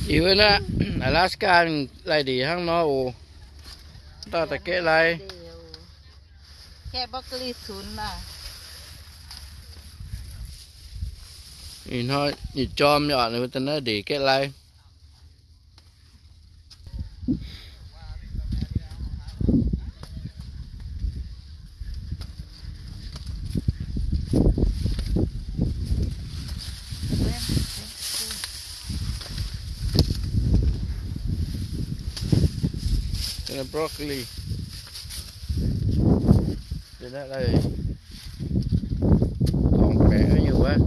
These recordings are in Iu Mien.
Iu naaiv Alaska lai ndeic hnangv nor oc. Dauh da'gaeqv lai. Ih hnoi nyei jorm nyei oc, ninh mbuo daaih naaiv ndeic gaeqv lai. Broccoli. Gorngv baeqc nyei wuov.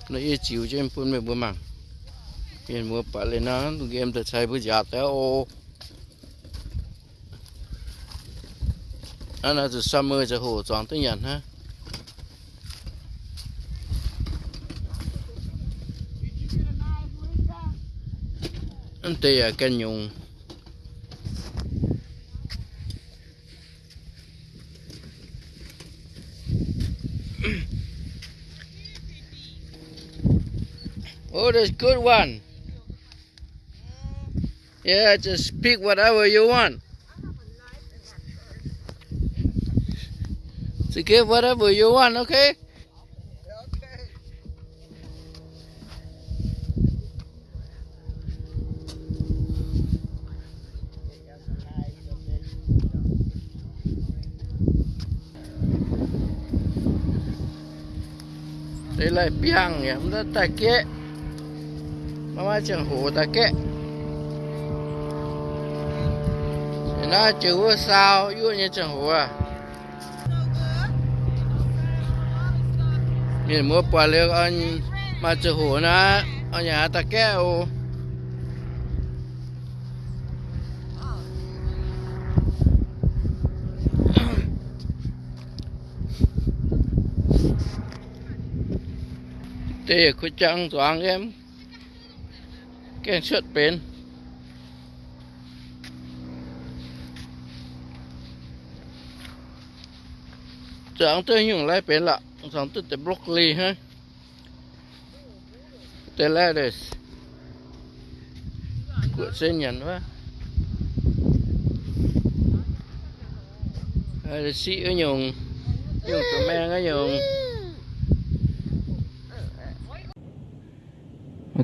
Naaiv yie ziux jienv bun meih mbuo mangc. Mienh muoz buatc liuz nor, dongh nqemh daaih caux mbuo nziaauc daaih oc. Aa, naaiv zuqc summer ziangh hoc zuangx duqv nyanc hnangv. Mv deix yaac ganh nyungc. Oh, that's good one. Yeah, just pick whatever you want. To get whatever you want, okay? Deix lai biangh yaac mv daaih gaeqv. Maiv maaih ziangh hoc daaih gaeqv. Naaiv jiex wuov saau yuoqv nyei ziangh hoc aac. Mienh muoz buatc liuz, maaih ziangh hoc naaiv, oix nyanc daaih gaeqv oc. Deix yietc kuv jangx nzuangx yiem, gaengh cuotv benx. Zuangx duqv nyungc lai benx lorqc, zuangx duqv deix broccoli hnangv. Deix lettuce, guoqv se nyanc wuov. Siqv wuov nyungc, nyungc zoux maeng wuov nyungc.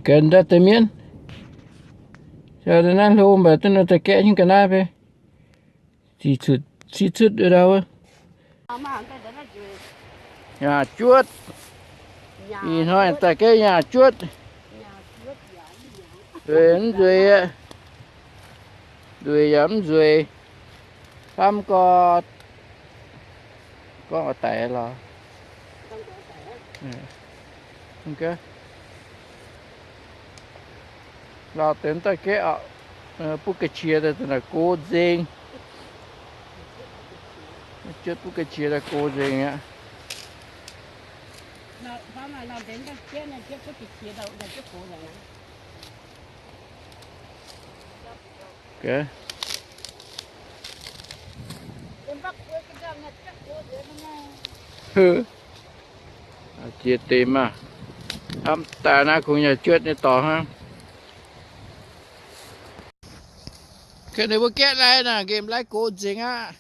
Ga'ndaaih deix mienh, naaiv hlo mv baac duqv nor daaih gaeqv nyungc ga'naaiv fai. Siqv cuotv, siqv cuotv ndau wuov. Nyaah juotv. Ih hnoi daaih gaeqv nyaah juotv. Nzueic mv nzueic? Nzueic yaac mv nzueic. Hnamv gorx, gorngv oix daic lorz. Lauh deix daaih gaeqv, butv ga'qiex daaih naaic gox nzengc. Juotv butv ga'qiex daaih gox nzengc aqv. Jiex deix maah. Hnamv daaih naaiv kungx nyaah juotv nyei dorngx hnangv. Ninh mbuo gaeqv lai naaic, nqemh lai gox nzengc aqv.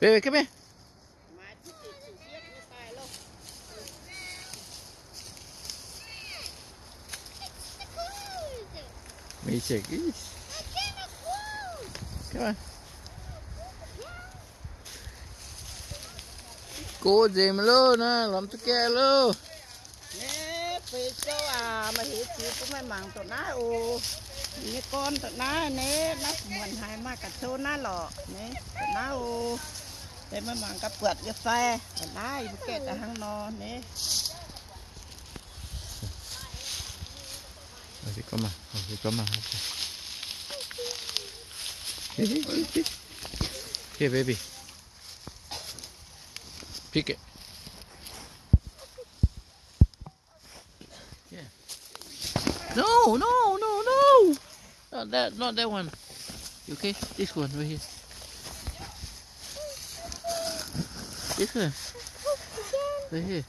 Baby, come here. Come on. Gox nzengc maiv loh, naaiv lomh duqv gaeqv loh. Naaiv feix zouv aac, maaih heix ziux bun meih mangc dongh naaiv oc. Ninh nyei gorn dongh naaiv naaiv, naaiv muonc haic maaih ga'cou naaiv lorqc naaiv, dongh naaiv oc. Deix meih mangc gaax buatc nyei fai, dongh naaiv yie mbuo gaeqv daaih hnangv nor naaiv. Here, baby. Pick it. Yeah. No, no, no, no. Not that, not that one. Okay, this one right here. This one. Right here.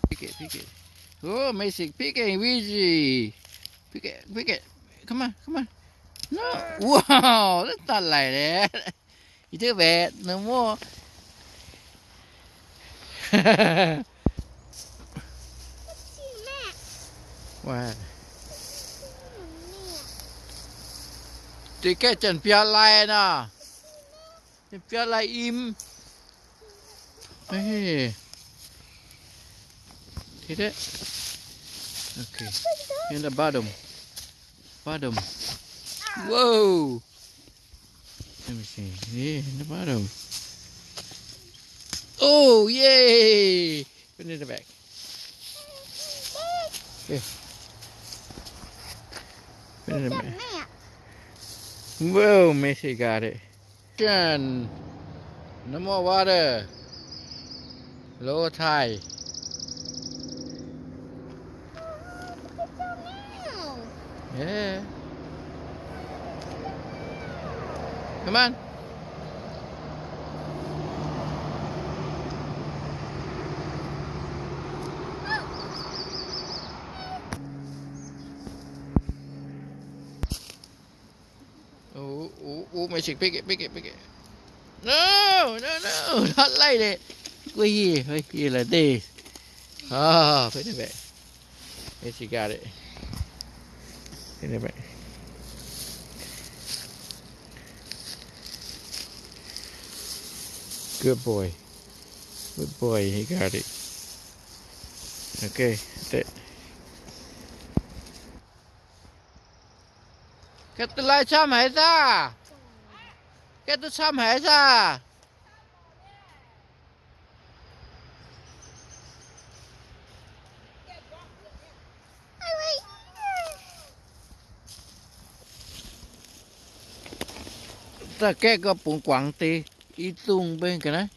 Pick it, pick it. Oh, amazing. Pick it, Luigi. Pick it, pick it. Come on, come on. No. Wow, that's not like that. You do that no more. Wow. Deix gaeqv janx biaa lai nor. Janx biaa lai im. Hey. See that? Okay. In the bottom. Bottom. Whoa. Let me see. Yeah, in the bottom. Oh, yay! Put it in the bag. Here. Put it in the bag. Whoa, Macy got it. Done. No more water. Low tide. Yeah. Come on. Oh, oh, oh, Macy, pick it, pick it, pick it. No, no, no, not like that. Go here, right here, like this. Ah, put it back. Macy got it. Put it back. Good boy. Good boy, he got it. Okay, that's it. Gaeqv duqv lai camv haic saah? Gaeqv duqv camv haic saah? Daaih gaeqv gau bungx guangc deix, i zungh mbenc ga'naaiv.